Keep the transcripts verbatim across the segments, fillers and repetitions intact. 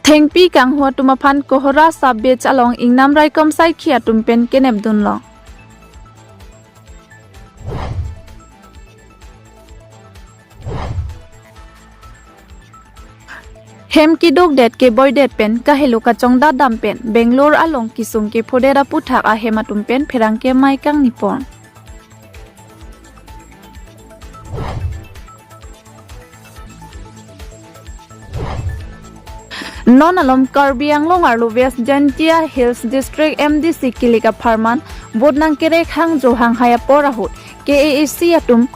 Thengpi kanghu atum aphan Kohora sub-beach along ingnam raikom saikhi atum pen kenepdunlo. Hem kidukdet keboidet pen kahelo kachongdat dam pen Bangalore along kesung kephodet aphuthak ahem atum pen pherangke amei kangni pon. Non alom Karbi Anglong arlo West Jaintia Hills District M D C kilik apharman vote nangkerek hangjo hanghai apor ahut K A A C atum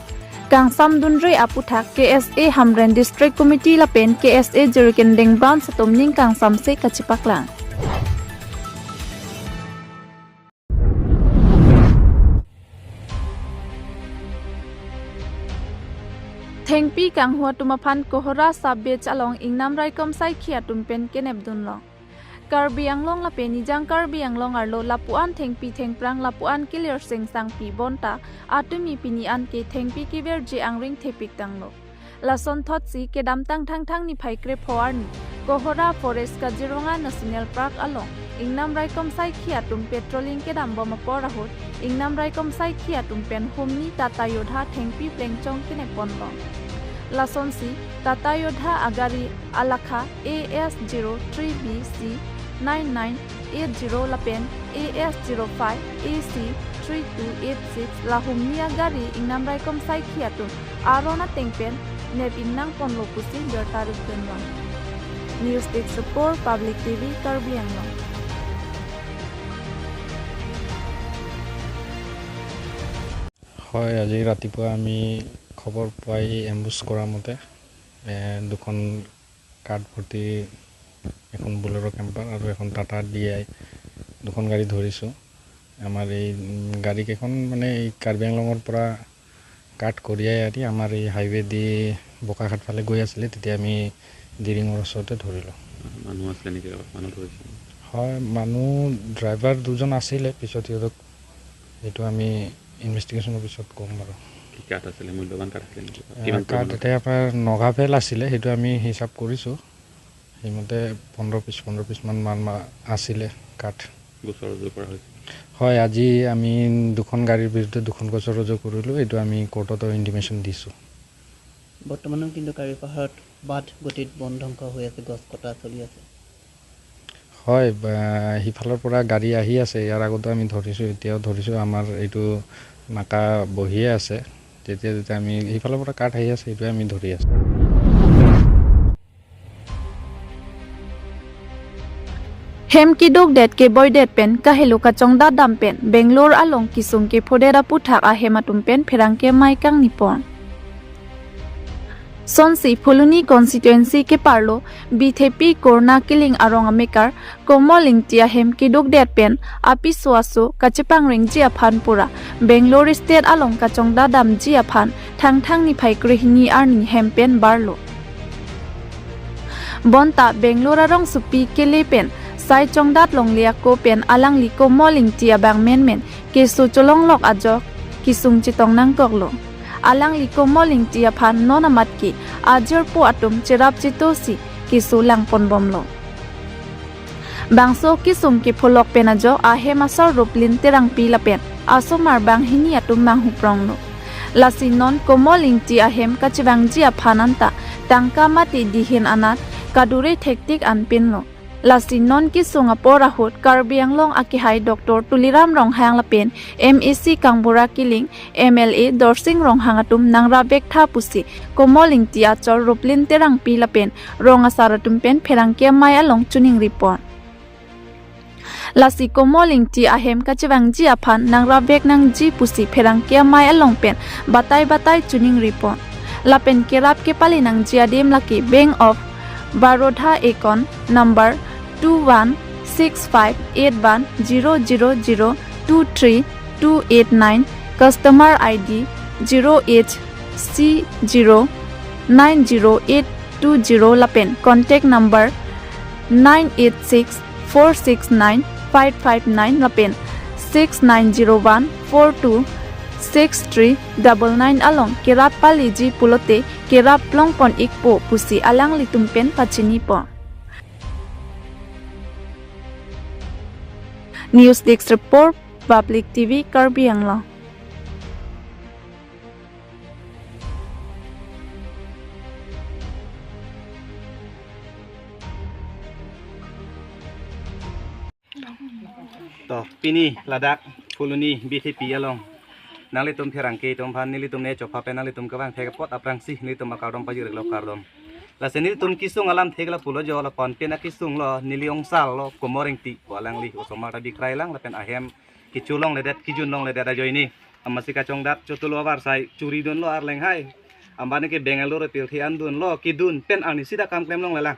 kangsamdunre aphuthak K S A Hamren District Committee lapen K S A Jirikinding Branch atum ning kangsamse kachepaklang. Thengpi kanghu atum aphan Kohora sub-beach along ingnam raikom saikhi atum pen kenepdunlo. Karbi Anglong lapen Nijang Karbi Anglong arlo lapu-an thengpi thengphrang lapu-an kilirsing sangpi bonta atumi pini an ke thengpi keverji angring thepik tanglo. Lasonthotsi kedamtang Thangthang niphai krepho arni Kohora Forest Kaziranga National Park along ingnam raikom saikhi atum patrolling kedambom apor ahut ingnam raikom saikhi atum pen humni Tata Yodha thengpi plengchong kenepponlo. Lasonsi Tata Yodha agari alakha A S zero three B C nine nine eight zero lapen A S zero five A C three two eight six la humni agari ingnam raikom saikhi atum aron ateng pen nep ingnangponlo pusi birta rukdunlo. News Desk Report, Public T V, Karbi Anglong. হয়, আজি ৰাতিপুৱা আমি খবৰ পাই এম্বুছ কৰা মতে, এ, দুখন কাঠ ভৰ্তি এখন বলেৰ' কেম্পাৰ আৰু এখন টাটা ডি আই দুখন গাড়ী ধৰিছোঁ। আমাৰ এই, উম, গাড়ীকেইখন মানে এই কাৰ্বি আংলঙৰ পৰা কাঠ কঢ়িয়াই আনি আমাৰ এই হাইৱে দি বোকাখাট ফালে গৈ আছিলে, তেতিয়া আমি দিৰিঙৰ ওচৰতে ধৰিলোঁ। মানুহ আছিলে নেকি লগত? মানুহ ধৰিছে? হয়, মানুহ, ড্ৰাইভাৰ দুজন আছিলে, পিছত সিহঁতক, সেইটো আমি ইনভেষ্টিগেশ্যনৰ পিছত ক'ম বাৰু। কি কাঠ আছিলে? মূল্যৱান কাঠ আছিলে নেকি? আহ, কিমান কাঠ পৰিমাণৰ? এতিয়া আপোনাৰ নগা বেল আছিলে, সেইটো আমি হিচাপ কৰিছোঁ। সেইমতে পোন্ধৰ পিচ, পোন্ধৰ পিচমান মান মা-, আছিলে কাঠ। গোচৰ ৰুজু কৰা হৈছে? হয়, আজি আমি দুখন গাড়ীৰ বিৰুদ্ধে দুখন গোচৰ ৰুজু কৰিলোঁ। এইটো আমি কোৰ্টতো ইণ্টিমেশ্যন দিছোঁ। বৰ্তমানো কিন্তু কাৰ্বি পাহাৰত বাট গতিত বন ধ্বংস হৈ আছে, গছ কটা চলি আছে। হয়, বা-, সিফালৰ পৰা গাড়ী আহি আছে। ইয়াৰ আগতো আমি ধৰিছোঁ, এতিয়াও ধৰিছোঁ। আমাৰ এইটো নাকা বহিয়ে আছে। যেতিয়া যেতিয়া আমি সিফালৰ পৰা কাঠ আহি আছে, সেইটোৱে আমি ধৰি আছোঁ। Hem kidukdet keboidet pen kahelo kachongdat dam pen Bangalore along kesung kephodet aphuthak ahem atum pen pherangke amei kangni pon. Sonsi Phuloni constituency keparlo Bithepi Korna Kiling arong amekar Komol Ingti ahem kidukdet pen apiso aso kachepangrengji aphan pura Bangalore State along kachongdat damji aphan Thangthang niphai krehini arni hem pen barlo. Bonta Bangalore arongsopi kele pen sai chongdat longle ako pen alangli Komol Ingti abang menmen keso cholonglok ajok kesung chetong nangkoklo. Alangli Komol Ingti aphan non amat ke ajirpo atum cherap chetosi keso langponbomlo. Bangso kesung kepholok pen ajok ahem asor Ruplin Terangpi lapen asomar banghini atum manghupronglo. Lasi non Komol Ingti ahem kachevangji aphan anta tangka mate dihin anat kadure thektik anpinlo. Lasi non kesung apor ahut Karbi Anglong akehai Doctor Tuliram Ronghang lapen M A C Kangbura Kiling, M L A Dorsing Ronghang atum nangrap vektha pusi Komol Ingti achor Ruplin Terangpi lapen rong asar atum pen pherangke amei along choningri pon. Lasi Komol Ingti ahem kachevangji aphan nangrap vek nangji pusi pherangke amei along pen batai batai choningri pon. Lapen kerap kepali nangji adim lake Bank of Baroda account number two one six five eight one zero zero zero two three two eight nine, customer I D zero eight C zero nine zero eight two zero lapen contact number nine eight six four six nine five five nine lapen six nine zero one four two six three double nine along kerap paliji pulote kerap longpon ikpo pusi alanglitum pen pachini pon. News Desk Report, Public T V Karbi Anglong. To, pini ladak Phuloni B T P along nanglitum pherangke atum aphan nelitum ne chopha pen nanglitum kevang thek apot aphrangsi nelitum akardom pajir lo, kardom. Lasi nelitum kesung alamthe ke lapulo jo, lapu-an pen akesung lo neli ongsar lo Komor Ingti pu alangli osomar ta bikrai lang lapen ahem kecho longledet, kejun longledet ajoine. Amatsi kachongdat chotolo avarsai churi dunlo arleng hai. Ambani ke Bangalore pilthi an dunlo, kedun pen arni sida kam klem longlelang.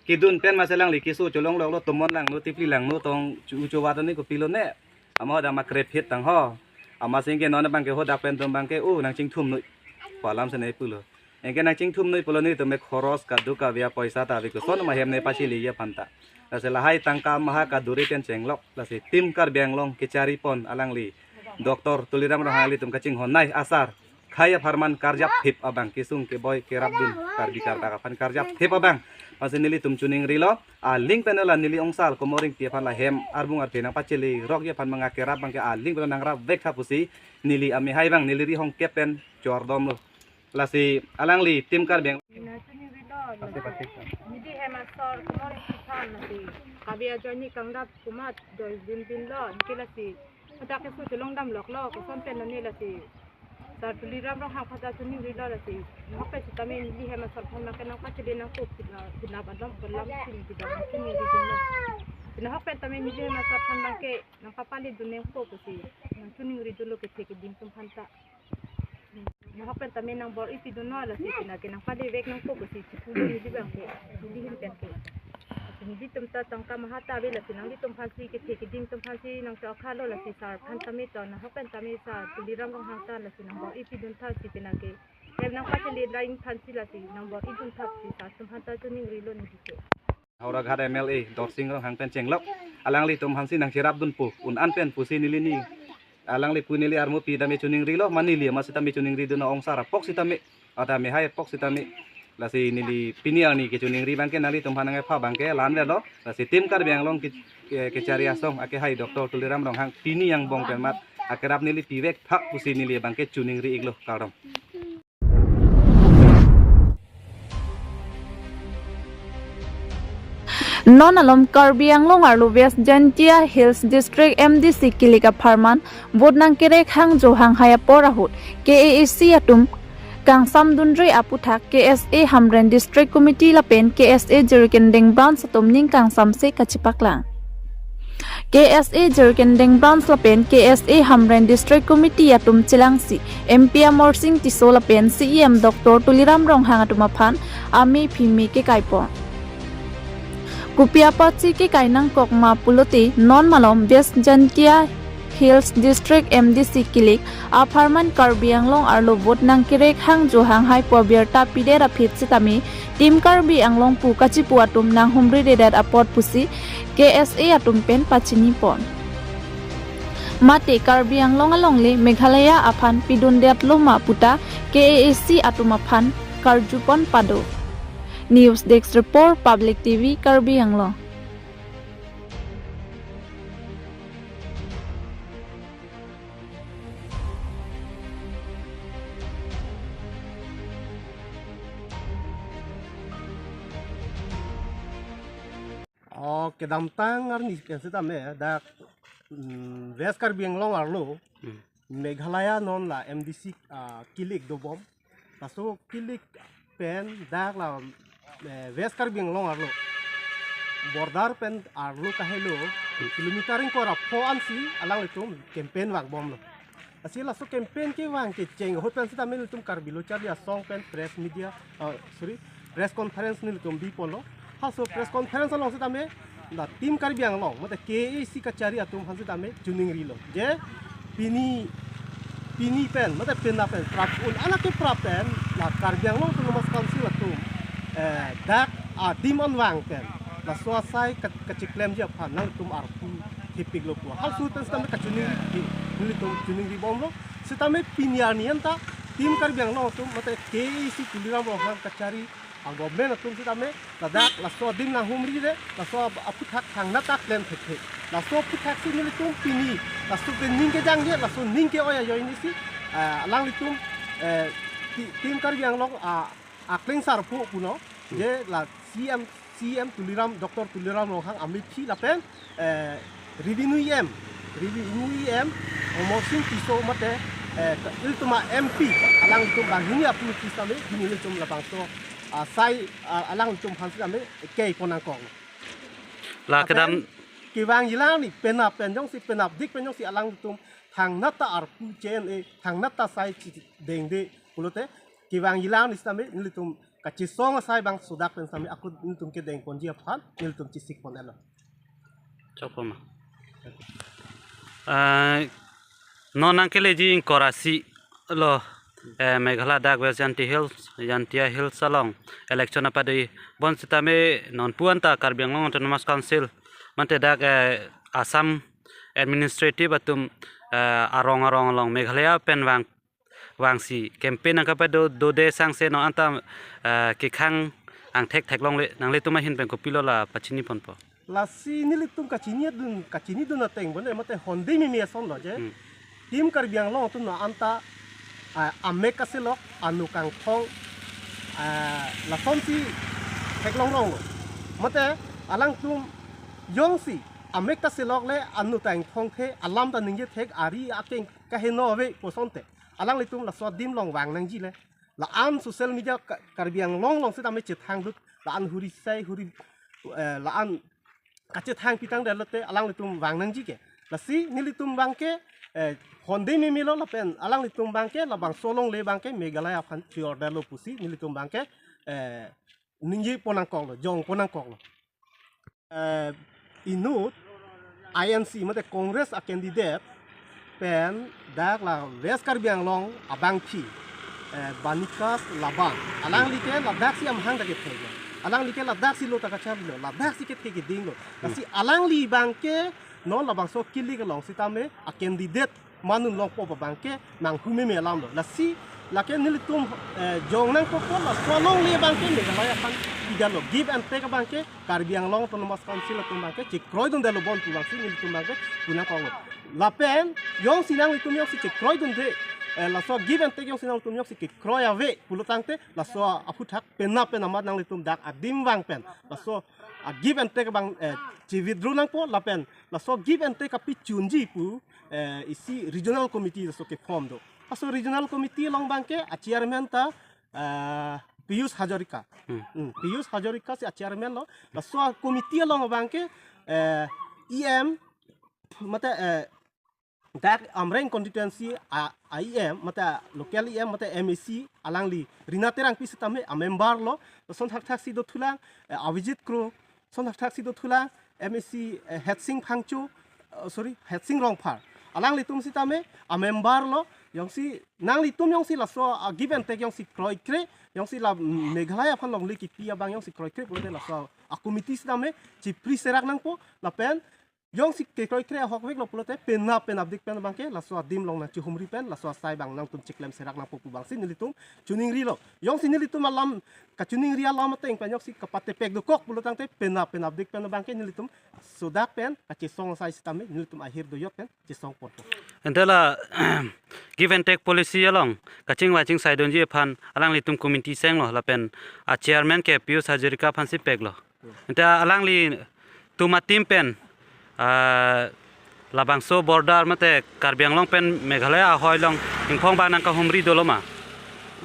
Kedun pen masi alangli keso cholong loklo, tomon langno, tipli langno, tong chu chowa toni kopilo ne. Ama hodak ma krep hit tang ho. Amatsi ke non abangke hodak pen atum abangke, o nangchingthum noi pu alam si ne pulo. Anke nangchingthum noi pulo, nelitum me khoros kaduk kave apoisa ta ave, koson ma hem ne pacheleji aphan ta. Lasi lahai tangka maha kaduri pen chenglok, lasi Team Karbi Anglong kechari pon alangli Doctor Tuliram Ronghang, ilitum kachinghon nei asar khei apharman karjap thip abang, kesung keboi kerap dun Karbi kardak aphan karjap thip abang. Masi nelitum choningrilo, aling pen la neli ongsar Komor Ingti aphan la hem arbung arphe nangpachele rokji aphan manga kerap abangke aling pen nangrap vek tha pusi neli amehai abang neli ri hongkep pen chordomlo. Lasi alangli Team Karbi Anglong. Neli hem asor Komor Ingti aphan lasi kave ajoine kangrap komat doi din dinlo, anke lasi hadak keso cholong damloklo, koson pen lo ne lasi Sir Tuliram Ronghang aphan ta choningrilo lasi. Nahok pen sitame neli hem asor aphan abangke nangpachele nangpo, pina, pina badam balam sini bidang choningri dunlo. Nahok pen tame neli hem asor aphan abangke nangpapale dun nangpo pusi nangchoningri dunlo kethe keding atum aphan ta. Nahok pen tame nangbor-i pidunlo lasi pina ke nangpale vek nangpo pusi chipulo neli abangke, neli ahin pen ke. Nelitum ta tangka maha ta ave lasi nanglitum aphansi kethe keding atum aphansi nangcho akhalo lasi sir aphan tame to, nahok pen tame Sir Tuliram Ronghang ta lasi nangbor-i pidun tha si pina ke. Hem nangpachele dai aphansi lasi nangbor-i dun tha si sir atum aphan ta choningrilo neli ke. Howraghat M L A Dorsing Ronghang pen chenglok, alanglitum aphansi nangcherap dunpo un-an pen pusi neli ni, alangli pu neli armupi tame choningrilo, ma neli amatsi tame choningri dun ongsar apok sitame, ada mehai apok sitame. Lasi neli pini arni kechoningri abangke nanglitum aphan nangkepha abangke la-an velo. Lasi Team Karbi Anglong ke, ke, kechari asong akehai Doctor Tuliram Ronghang pini angbong pen mat akerap neli pi vek tha pusi neli abangke choningri iklo, kardom. Non malom Karbi Anglong arlo West Jaintia Hills District M D C kilik apharman vote nangkerek hangjo hanghai apor ahut K A A C atum kangsam dunre aputhak K S A Hamren District Committee lapen K S A Jirikinding Branch atum ning kangsamse kachepaklang. K S A Jirikinding Branch lapen K S A Hamren District Committee atum chelangsi M P Amarsing Tisso lapen C E M Doctor Tuliram Ronghang atum aphan amei phimei kekaipon. Kopi apotsi kekai nangkok ma pulote non malom West Jaintia Hills District M D C kilik apharman Karbi Anglong arlo vote nangkerek hangjo hanghai pu abirta pidet aphi sitame Team Karbi Anglong pu kachipu atum nanghumridedet apot pusi K S A atum pen pachinipon. Mate Karbi Anglong alongle Meghalaya aphan pidundetlo ma puta K A A C atum aphan karjupon pado. News Desk Report, Public T V Karbi Anglong. O, kedamtang arni pen sitame dak, mm, West Karbi Anglong arlo, hmm, Meghalaya non la M D C, ah, kilik dobom. Laso kilik pen dak la, eh, West Karbi Anglong arlo, border pen arlo kahelo, kilometer ingkoi ra pho ansi alanglitum campaign vangbomlo. Lasi laso campaign kevang kecheng ahut pen sitame nelitum Karbi Lo Charli Asong pen press media, ah, sorry, press conference nelitum biponlo. Halaso press conference along sitame la Team Karbi Anglong, mate K A A C kachari atum aphan sitame choningrilo. Je pini, pini pen, mate pini pen, prap un-an akeprap pen, la Karbi Anglong Autonomous Council atum, eh, dak adim anvang pen laso asai ka-, kachiklemji aphan nangtum arpu thepiklo pu. Halaso ahut pen sitame kachoningri, nelitum choningribomlo. Sitame pini arni anta Team Karbi Anglong atum, mate K A A C Tuliram Ronghang kachari a-government atum sitame ladak laso adim nanghumride, laso ap-, aphuthak thangnat ta klem thekthe. Laso aphuthak si nelitum pini, laso ke ning kejangje, laso ning ke-oi ajoine si, eh, alanglitum, eh, ti-, Team Karbi Anglong, ah, aklengsarpo punon, je la C M, C M Tuliram, Doctor Tuliram Ronghang amethi lapen, eh, Revenue E M, Revenue E M Amarsing Tisso mate, eh, ilitum a-M P, alanglitum banghini aphuthak sitame, pini ilitum labangso, ah, sai, ah, alanglitum aphan sitame, kei pon nangkok. La kedam. Lapen kevangji alam ni penap pen jongsi, penapdik pen jongsi alanglitum thangnat ta arpu che-en-e, thangnat ta sai chidengde pulote, kevangji alam ni sitame nelitum kachesong asai bang sodak pen sitame ako nelitum kedeng ponji aphan nelitum chesik pon-etlo. Chokpoma. Ah, non nangkeleji ingkoi ra isi lo, eh, Meghalaya dak West Jaintia Hills, Jaintia Hills along election apado-i, bonsitame nonpu anta Karbi Anglong Autonomous Council mate dak, eh, Assam administrative atum, eh, arong arong along Meghalaya pen vang, vangsi campaign nangkapado dode sangse non anta, eh, kekhang angthek theklongle, nanglitum ahin pen kopilo la pachini ponpo? Lasi nelitum kachinidun, kachinidun ateng bon, eh, mate honde mimi asonlo je. Hmm. Team Karbi Anglong atum non anta, ah, amek kaselok, anu kangthong, ah, lasonsi theklong longlo. Mate alangtum jongsi amek kaselok le anu kangthong the, alam ta ningje thek, ari akeng kaheno ave pu asonte, alanglitum laso adim along vang nangji le. La-an social media Ka-, Karbi Anglong along sitame chethangdut, la-an huri sai huri, eh, la-an kachethang pitang detlote alanglitum vang nangji ke. Lasi nelitum abangke, eh, honde mimilo lapen alanglitum abangke labangso alongle abangke Meghalaya aphan chior detlo pusi nelitum abangke, eh, ningje pon nangkoklo, jong pon nangkoklo. Eh, inut I N C mate Congress a-candidate pen dak la West Karbi Anglong abangpi, eh, Banikas Labang. Alangli ke ladak si amahang ta kethe lo. Alangli ke ladak si lo ta kacharlilo. Ladak si kethe kedinglo. Lasi alangli abangke non labangso kilik along sitame a-candidate manun longpo abangke nanghu meme alamlo. Lasi lake nelitum, eh, jong nangkokpo, laso alongle abangke Meghalaya aphan pidetlo. Give and take abangke Karbi Anglong Autonomous Council atum abangke chekroidun detlo bon pu abangsi nelitum abangke pon nangkoklo. Lapen jongsi nanglitum jongsi chekroidunde, eh, laso give and take jongsi nanglitum jongsi kekroi ave pulo tangte laso aphuthak penap pen amat nanglitum dak adim vang pen laso a-give and take abang, eh, chi-withdraw nangpo lapen laso give and take kapichunji pu, eh, isi regional committee laso ke-form do. Laso regional committee along abangke a-chairman ta, eh, Piyush Hazarika. Hmm. Hmm, Piyush Hazarika si a-chairman lo. Laso a-committee along abangke, eh, E M mate, eh, dak Amreng constituency a, a E M mate local E M mate M A C alangli Rina Terangpi sitame a-member lo. Lason thakthaksi dothulang, eh, Avijit Kro, lason thakthaksi dothulang, M A C, eh, Hetsing Phangcho, eh, sorry, Hetsing Rongphar. Alanglitum sitame a-member lo, jongsi nanglitum jongsi laso a-give and take jongsi kroikre, jongsi la Meghalaya aphan longle kipi abang jongsi kroikre pulote laso a-committee sitame chipri serak nangpo, lapen jongsi kekroikre ahokveklo pulote penap penapdik pen abangke laso adim along nangchihumri pen laso asai abang nangtum chiklem serak nangpo pu abangsi nelitum chiningrilo. Jongsi nelitum alam kachiningri alam ateng pen jongsi kapatepek dokok pulo tangte penap penapdik pen abangke nelitum sodak pen kachesong asai sitame nelitum ahir doyot pen chesong ponpo. Ante la give and take policy along kachingvai chingsaidunji aphan alanglitum committee senglo lapen a-chairman ke Piyush Hazarika aphansi peklo. Ante alanglitum a-team pen, ah, labangso border mate Karbi Anglong pen Meghalaya ahoi along ingphong abang nangkahumri dolo ma?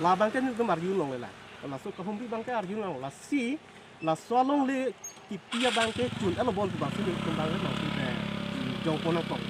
Labangke nelitum arjulongle la. Laso kahumri abangke arjulong, lasi laso alongle kipi abangke chun-etlo bon pu abangsi nelitum abangke nangtum, eh, jong pon nangkok.